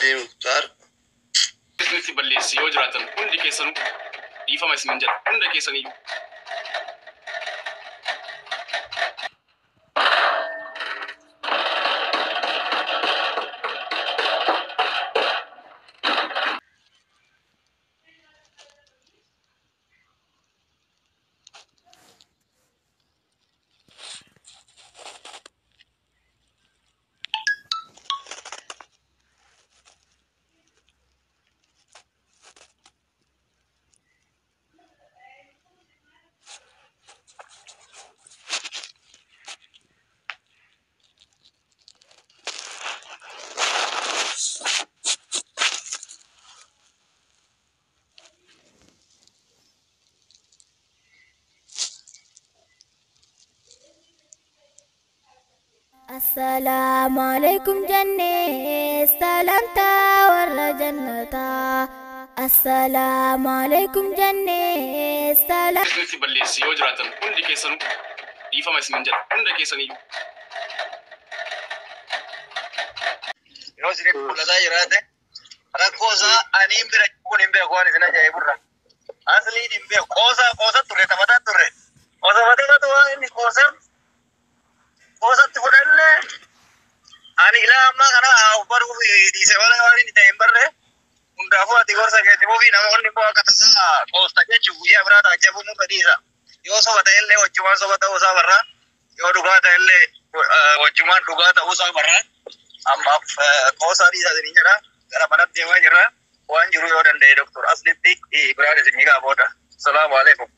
Abdii Muktaar. Isinitti balleesse yoo jiraatan hundi keessanuu dhiifama isinin jedha hunda keessaniyyuu. Assalaamu alaikum jennee salamtaa warra jannataa. Assalaamu alaikum jennee salam. Isinitti balleesse yoo jiraatan hundi keessanuu dhiifama isinin jedha hunda keessaniyyuu. Yoo isinitti mul'ataa jiraate rakkoo isaa aniin bira kun hin beeku waan isin ajaa'iburra. Asliin hin beeku qoosaa qoosa turre taphataa turre. Osoo taphatu waan inni qoosa qoosatti fudhanne ani ilaa ammaa kana haa baruuf dhiise malee waan inni ta'e hin barre. Hundaafuu ati gorsa keetti fufi namoonni immoo akka tasaa qoosta jechuun guyyaa biraa taajjabuu nurra dhiisa. Yoo soba ta'ellee wajjumaan soba ta'uu isaa barra. Yoo dhugaa ta'ellee wajjumaan dhugaa ta'uu isaa barra. Ammaaf qoosaa dhiisaa isin jedha. Gara manatti deemaa jirra. Waan jiru yoo danda'e Doktor Aslitti biraan isin egaa booda. Salaamu alaikum.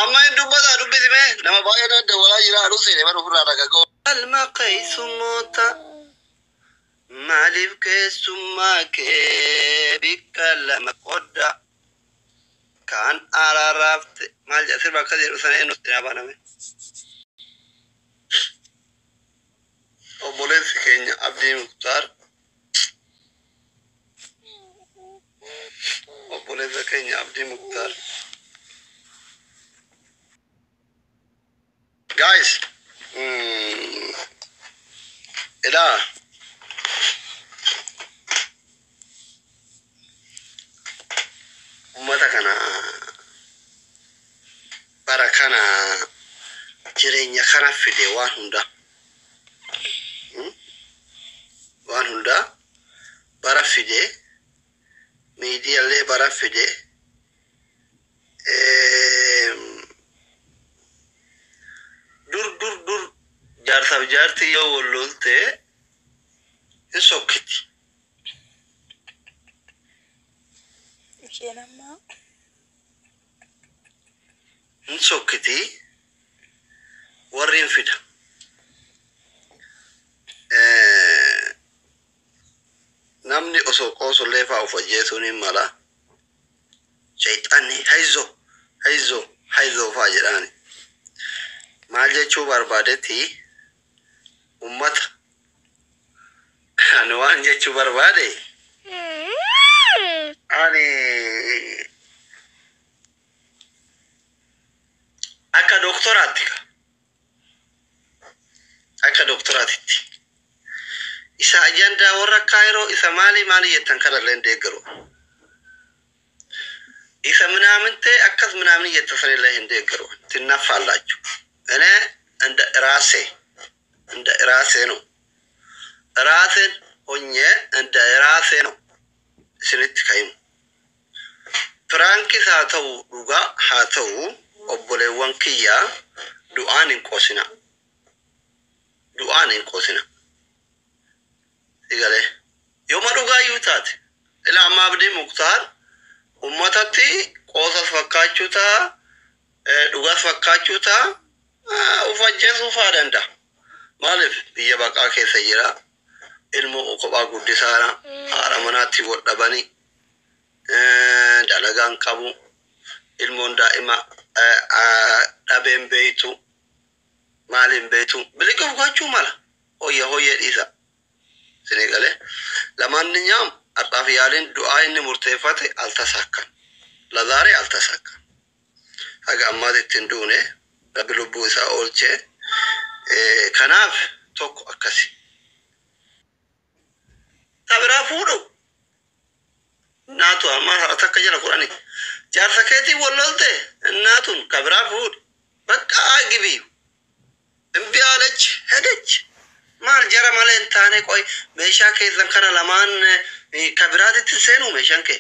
Amma hin dubbataa dubbisime nama baay'ee dawwalaa jira aduu seene bara ofirraa dhagaggoo. Alma keessummoota maaliif keessummaa kee bikka lama qodda kaan araaraafte maal jedha sirba akkas jedhu sana eenyu itti baname. Obboleessi keenya Abdii Muktaar obboleessa keenya Abdii Muktaar. Guys, ilaa ummata kana bara kana jireenya kana fide waan hunda waan hunda bara fide miidiyaalee bara fide dur dur dur jaarsaaf jaartii yoo wal lolte hin sokkiti. Isheen ammaa Hin sokkiti warri hin fida. Namni osoo qoosullee fa'aa of ajjeesuun hin mala. Shayxaanni hayzo hayzo hayzo fa'aa jedhaani. Maal jechuu barbaadetti ummata ani waan jechuu barbaade ani akka doktoraatti ka akka doktoraatitti isa ajandaa warra kaayiroo isa maali maali jettan kanallee hin deeggaru. Isa ምናምንቴ akkas ምናምን jettan sanillee hin deeggaru. ትናፋላችሁ። እኔ እንደ ራሴ እንደ ራሴ ነው ራሴን ሆኜ እንደ ራሴ ነው isinitti ka'imu. Firaankis haa ta'u dhugaa haa ta'u obboleewwan kiyyaa du'aan hin qoosina. Du'aan hin qoosina. Sigalee yooma dhugaa iyyuu taate ila amma Abdii Muktaar ummatatti qoosas fakkaachuu ta'a dhugaas fakkaachuu ta'a uf ajjeesuu fa'aa danda'a. Maaliif biyya baqaa keessa jira ilmoo kophaa guddisaara haadha manaatti wal dhabanii dalagaan qabu ilmoon daa'ima dhabeen beeytu maaliin beeytu biliquf gochuu mala hoyya hoyya dhiisa. Isinii galee lamaanniኛውም har'aaf yaaliin du'aa inni murteeffate altasaakkan lazaaree altasaakkan haga ammaatitti hin duune rabbi lubbuu isaa oolchee kanaaf tokko akkasi. Ta biraa fuudhu naatu amma takka jala kudhani jaarsa keetii wal lolte naatun kabiraa fuudhi bakka agibi እምቢ አለች ሄደች። Maal jara malee hin taane qoy meeshaa keessan kana lamaan kabiraatitti seenu meeshaan kee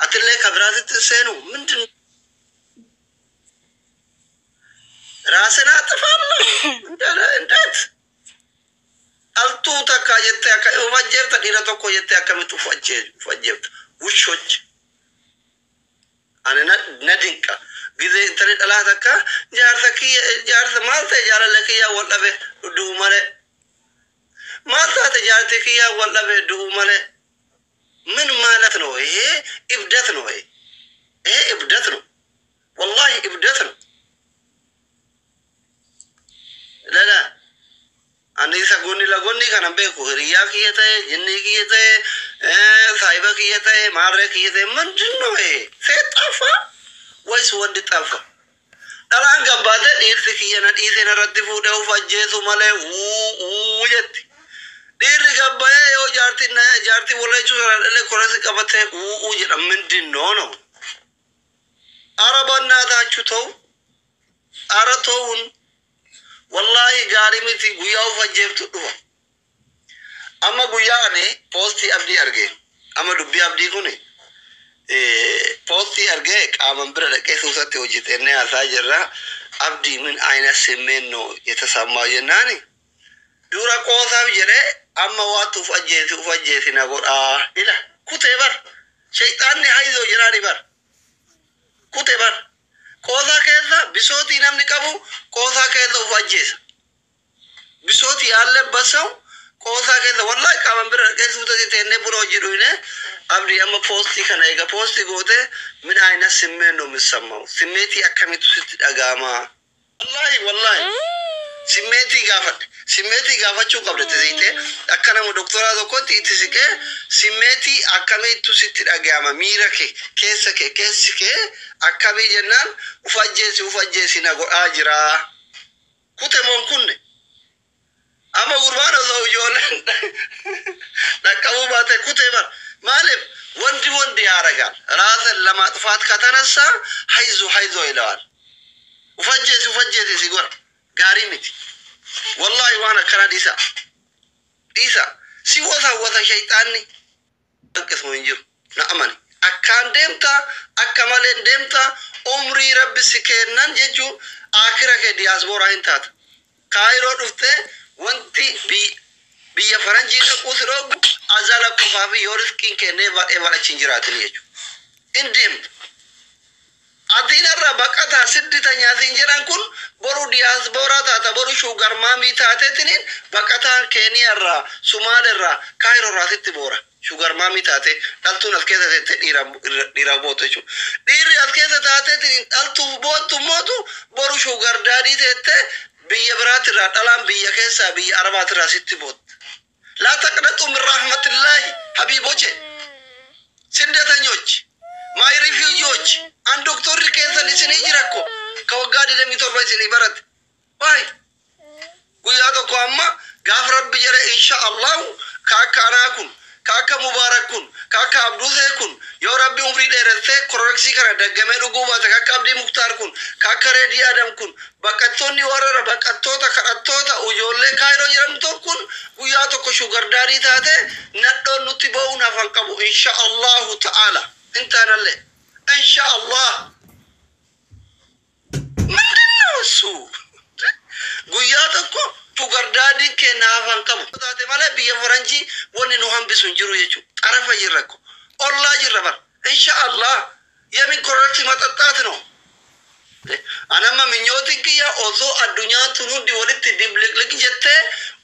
atillee kabiraatitti seenu ምንድን ራስን አጥፋለሁ እንዴት አልቱ ተካ jettee akka uf ajjeefta dhiira tokko jettee akkamitti uf ajjeefta ውሾች ani na dinqa gizee intali dhalaa takka jaarsa kiyya jaarsa maal ta'e jaalala kiyyaa wal dhabe du'u malee maal taate jaartii kiyyaa wal dhabe du'u malee ምን ማለት ነው ይሄ? እብደት ነው ይሄ። ይሄ እብደት ነው፣ ወላሂ እብደት ነው። ለላ ani isa gonni la gonni kana beeku hiriyaa kiyya ta'e jinnii kiyya ta'e saahiba kiyya ta'e maarree kiyya ta'e ምንድን ነው ይሄ? ሴት ጠፋ ወይስ ወንድ ጠፋ? Dhalaan gabbaate dhiirsi kiyya na dhiisee narratti fuudhee uf ajjeesu malee uu uu jetti. Dhiirri gabbayee yoo jaartiin na jaartii wala jechuu sana dhalee korasi qabatee uu uu jedha ምንድን ነው ነው? ኧረ በእናታችሁ ተው፣ ኧረ ተውን። Wallahi gaarii miti guyyaa uf ajjeeftu dhufa. Amma guyyaa ani poostii Abdii arge. Amma dubbii Abdii kuni poostii argee qaaman bira dhaqee suusatti hojjetennee haasaa jirra. Abdii ምን አይነት ስሜት ነው የተሰማው jennaani dura qoosaaf jedhee amma waatu uf ajjeesi uf ajjeesi na godhaa ila kutee bar shayxaanni hayzoo jedhaani bar kutee bar qoosaa keessa bisootii namni qabu qoosaa keessa uf ajjeesa bisootii ያለበት ሰው qoosaa keessa wallahi qaaman bira dhaqee suutatti teennee buna hojii dhuyne Abdii amma poostii kana eega poostii goote ምን አይነት ስሜት ነው የሚሰማው? Simmeetii akkamitu sitti dhaga'ama? Wallahi wallahi simmeetii gaafadhe simmeetii gaafachuu qabda itti siqee akka nama doktoraa tokkotti itti siqee simmeetii akkamiitu sitti dhaga'ama miira kee keessa kee keessi kee akkamii jennaan uf ajjeesi uf ajjeesi na godhaa jira kute moon kunne amma gurbaan osoo ijoolleen dhaqqabuu baate kutee bar maaliif ወንድ ወንድ ያደርጋል ራስን ለማጥፋት ከተነሳ ሀይዞ ሀይዞ ይለዋል። Uf ajjeesi uf ajjeesi si godha gaarii miti wallahi waan akkana dhiisa dhiisa si wasa shayxaanni hanqismu hin jiru na amani akkaan deemta akka maleen deemta umrii rabbi si kennan jechuu akira kee diyaasbooraa hin taata Kaayiroo dhuftee wanti biyya faranjii dhaquu si dhoogu azala qofaa fi yoo riskiin kennee ever achi hin jiraatin jechuudha. In deemta. Atiin irraa baqataa siddita nyaatiin jedhan kun boru diyaasbooraa taata boru sugar mommy taateetiniin baqataan Keeniyaa irraa Sumaale irraa Kaayiroo irraa sitti boora. Sugar mommy taate dhaltuun as keessa teettee dhiiraaf boottu jechuudha. Dhiirri as keessa taateetiniin dhaltuuf boottu mootu boru sugar daddy teettee biyya biraatirraa dhalaan biyya keessaa biyya arabaatirraa sitti bootta. لا تقنطوا من رحمة الله ሀቢቦቼ ስደተኞች my refugee ዎች an doktorri keessan isinii jira ko ka waggaa 27 isinii barate waay guyyaa tokko amma gaaf rabbi jedhe insha allahu ka akka anaa kun ka akka Mubaarak kun ka akka Abduusee kun yoo rabbi umrii dheeressee kororeksii kana daggamee dhuguu baate ka akka Abdii Muktaar kun ka akka Reedii Adam kun baqattoonni warra baqattoota kadhattoota ijoollee Kaayiroo jedhamtu kun guyyaa tokko sugar daddy taate nadhoon nutti ba'uun hafan qabu insha allahu ta'ala intaanallee insha allah ምንድን ነው እሱ guyyaa tokko sugar daddyn keenya hafan qabu taate malee biyya faranjii wanni nu hambisu hin jiru jechuudha xarafa jirra ko ollaa jirra bar insha allah የምን ኮረክሲ መጠጣት ነው anamma minyootiin kiyya osoo addunyaan tun hundi walitti dibliqliq jettee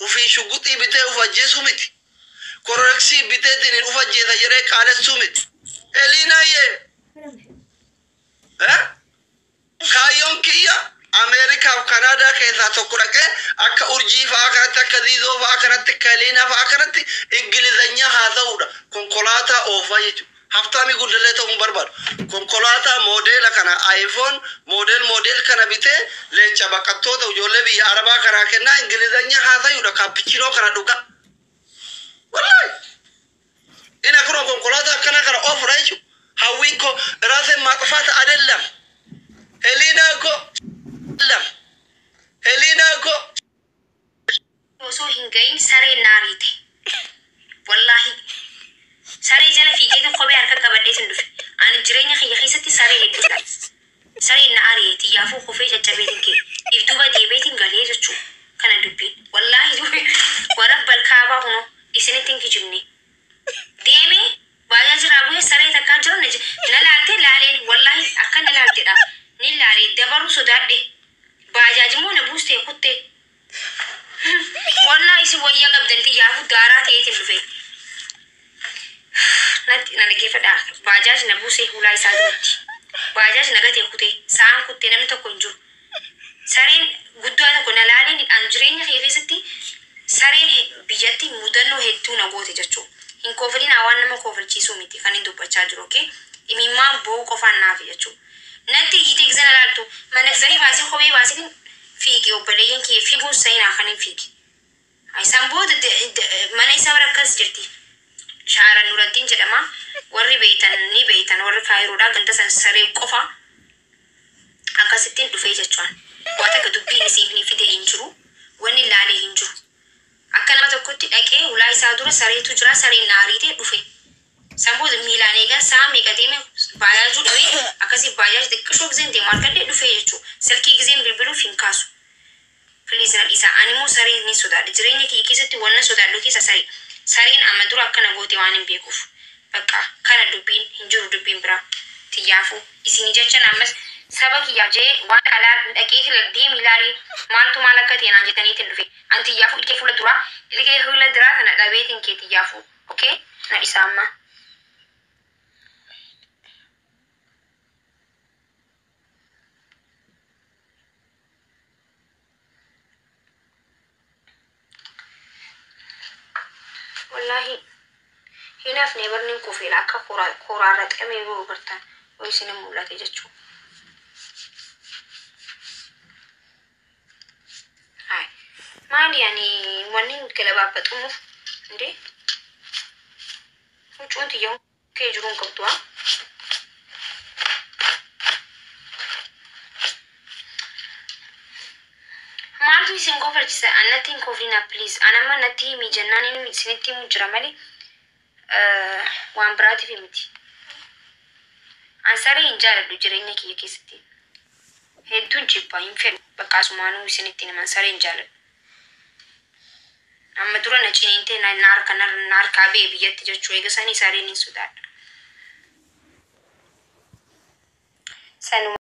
ufii shuguxii bitee uf ajjeesuu miti kororeksii biteetiin uf ajjeesa jedhee qaalessuu miti eliinayyee kaayyoon kiyya Ameerikaaf Kanaadaa keessaa tokko dhaqee akka Urjii fa'aa kanatti akka Ziizoo fa'aa kanatti akka Eliinaa fa'aa kanatti Ingilizanyaa haasa'uudha. Konkolaataa oofaa jechuudha. Haftaamii guddallee ta'uu hin barbaadu. Konkolaataa moodeela kana iPhone model model kana bitee leenca baqattoota ijoollee biyya Arabaa kanaa kennaa Ingilizanyaa haasa'uudha. Kaappichiinoo kana dhugaa. Wallaahi. ሀዊን እኮ ራሴን ማጥፋት አይደለም። ህሊና እኮ አይደለም። ህሊና እኮ Osoo hin gahin sareen na ariite. Wallaahi saree jala fiigeetiin kophee harka qabadheetiin dhufe. Ani jireenya kiyya keessatti saree hedduu jaalladha. Sareen na ari'e xiyyaafuu kufee caccabeetiin ka'e. If duuba deebiitiin galee jechuu kana dubbiin. Wallaahi duuba warra balkaabaa kunoo isinitti hin kijibne. Deemee baay'ee jiraa bu'ee saree takkaa jiru na laalte laaleen wallaahi akka na laaltedha. Ni laalee dabaruu sodaadhe. Baajaaj immoo na buustee kuttee. Wallaahi isin wayyaa qabdan xiyyaafuu daaraa ta'eetiin dhufe. Natti na dhaggeeffadhaa. Baajaaj na buusee hulaa isaa duratti. Baajaaj na gatee kutee sa'aan kuttee namni tokko hin jiru. Sareen guddaa tokko na laaleen an jireenya kee keessatti sareen biyyatti mudannoo hedduu na goote jechuudha. Hin kooflinaa, waan nama koofalchiisuu miti kan hin dubbachaa jiru, okay? Imimmaan boo'uu qofaan naafi jechuudha. Natti iyyitee gizana laaltu mana saree baasee kophee baasee fiigi obboleeyyan kee fiiguun seenaa kan hin fiigi. Isaan booda mana isaa bira akkas jirti. Shaara Nuraddiin jedhama. Warri beeytan ni beeytan, warri Kaayiroodhaa ganda san saree qofa akkasittiin dhufee jechuun. Waa takka dubbiin isiif fide hin jiru. Wanni laalee hin jiru. Akka nama tokkotti dhaqee ulaa isaa dura sareetu jira, sareen na ariitee dhufe. San booda miilaan eegan sa'a meeqa deeme baajaajuu dhabee akkasii baajaaj xiqqishoo giseen deemu argadhee dhufee jechuudha. Silkii giseen bilbiluuf hin kaasu. Please na dhiisa. Ani immoo saree ni sodaadha. Jireenya kiyya keessatti wanna sodaadhu keessa saree. Sareen amma dura akkana goote waan hin beekuuf. Bakka kana dubbiin hin jiru, dubbiin biraa. Xiyyaafuu isin jechan ammas saba kiyyaaf jee waan alaa dhaqee deemi ilaalii maaltu maal akka ta'e naan jettaniitiin dhufe. An xiyyaafuu ilkee fuula duraa, ilkee fuula duraa kana dhabeetiin kee xiyyaafuu. Okay? Na dhiisa amma. Wallaahi hin hafne, barni kufeera akka koraarra xamee yoo bartan yoo isin mul'ate jechuudha. Hai. Maali ani wanni galabaabbaxumuuf indee huccuun xiyya kee jiru hin qabdu haa? Maaltu isin kofalchisa? An natti hin koflina, please. An amma natti himi jennaan inni isinitti himu jira malee waan biraatiif miti. An saree hin jaaladhu jireenya kiyya keessatti. Hedduun jibba, hin fedhu. Bakka asumaanuu isinitti himan, saree hin jaaladhu. Amma dura na ciniintee na harka na harkaa ba'e biyyatti jechuu eega sanii sareen hin sodaadha. Sanuma.